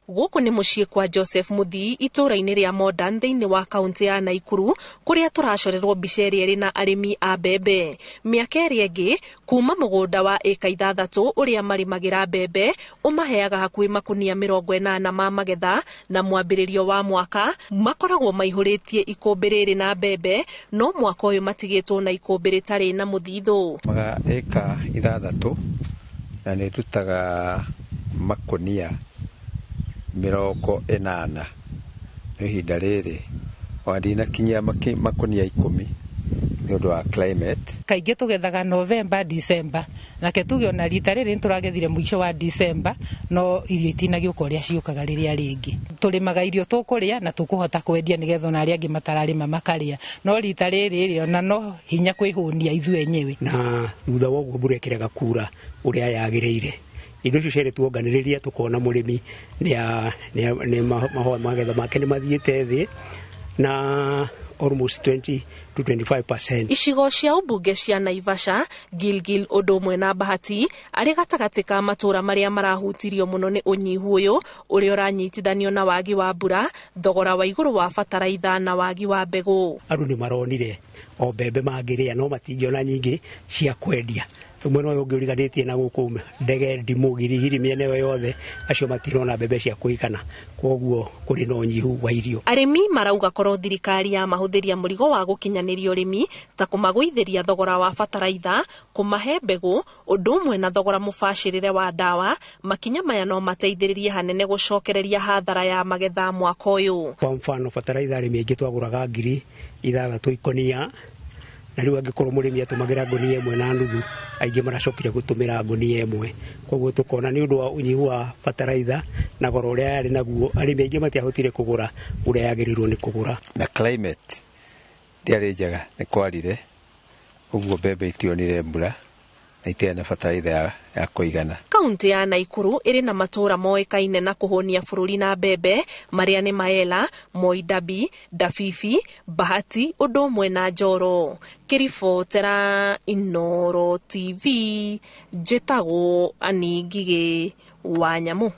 Gũkũ nĩ mũciĩ kwa Joseph Mũthii itũũra-inĩ rĩa Modern thĩinĩ wa kaũntĩ ya Naikuru kũrĩa tũracorerwo mbica ĩrĩa ĩrĩ na arĩmi a mbembe. Mĩaka ĩrĩa ĩngĩ kuma mũgũnda wa ĩka 6 ũrĩa marĩmagĩra mbembe ũmaheaga hakuhĩ makunia 80 ma magetha na mwambĩrĩrio wa mwaka makoragwo maihũrĩtie ikũmbĩ rĩrĩ na mbembe no mwaka ũyũ matigĩtwo na ikũmbĩ rĩtarĩ na mũthithũ. Maga ĩka 6 na nĩ ndutaga makunia 80 nĩ ihinda rĩrĩ ona ndinakinyia makunia 10 nĩ ũndũ wa climate. Kaingĩ tũgethaga November, December, nake tuge ona rita rĩrĩ nĩtũragethire mũico wa December, no irio itinagĩũka ũrĩa ciũkaga rĩrĩa rĩngĩ. Tũrĩmaga irio tũkũrĩa na tũkũhota kwendia nĩgetha ona arĩa angĩ matararĩma makarĩa, no rita rĩrĩ rĩ ona no hinya kwĩhũnia ithuĩ enyewe. Na thutha wa ũguo mbura ĩkĩrega kura ũrĩa yagĩrĩire, indo icio cierĩ tuonganĩrĩria tukona mũrĩmi nĩ mahũa magetha make nĩ mathiĩte thĩ na almost 20 to 25%. Icigo cia ũmbunge cia Naivasha, Gilgil ũndũ ũmwe na Bahati arĩ gatagatĩ ka matũũra marĩa marahutirio mũno nĩ ũnyihu ũyũ ũrĩa ũranyitithanio na wagi wa mbura, thogora wa igũrũ wa bataraitha na wagi wa mbegũ. Andũ nĩ maronire o mbembe mangĩrĩa no matingĩona nyingĩ cia kwendia. Mwena ũyũ ũngĩ ũriganĩtie na gũkũ ndege, ndimũ, girigiri, mĩena ĩyo yothe acio matirona mbembe cia kũigana, koguo kũrĩ na ũnyihu wa irio. Arĩmi marauga korwo thirikari ya mahũthĩria mũrigo wa gũkinyanĩria ũrĩmi ta kũmagũithĩria thogora wa bataraitha, kũmahe mbegũ, ũndũ ũmwe na thogora mũbacĩrĩre wa ndawa, makinya maya no mateithĩrĩrie hanene gũcokereria hathara ya magetha mwaka ũyũ. Kwa mfano bataraitha arĩmi aingĩ twagũraga 6,000 ikonia, na rĩu angĩkorwo mũrĩmi atũmagĩra ngũnia 1.5, aingĩ maracokire gũtũmĩra ngũnia 1. Koguo tũkona nĩ ũndũ wa ũnyihu wa bataraitha na goro ũrĩa yarĩ naguo, arĩmi aingĩ matiahotire kũgũra ũrĩa yagĩrĩirwo nĩ kũgũra. Na climate ndĩarĩ njega, nĩ kwarire ũguo mbembe itionire mbura na itiarĩ na bataraitha ya kũigana. Kaũntĩ ya Naikuru ĩrĩ na matũũra moĩkaine na kũhũnia bũrũri na mbembe marĩa nĩ Maela, Moi Dabi, Dabibi, Bahati ũndũ ũmwe na Njoro. Kĩribotera Inooro TV, njĩtagwo Annie Ngigĩ wa Nyamũ.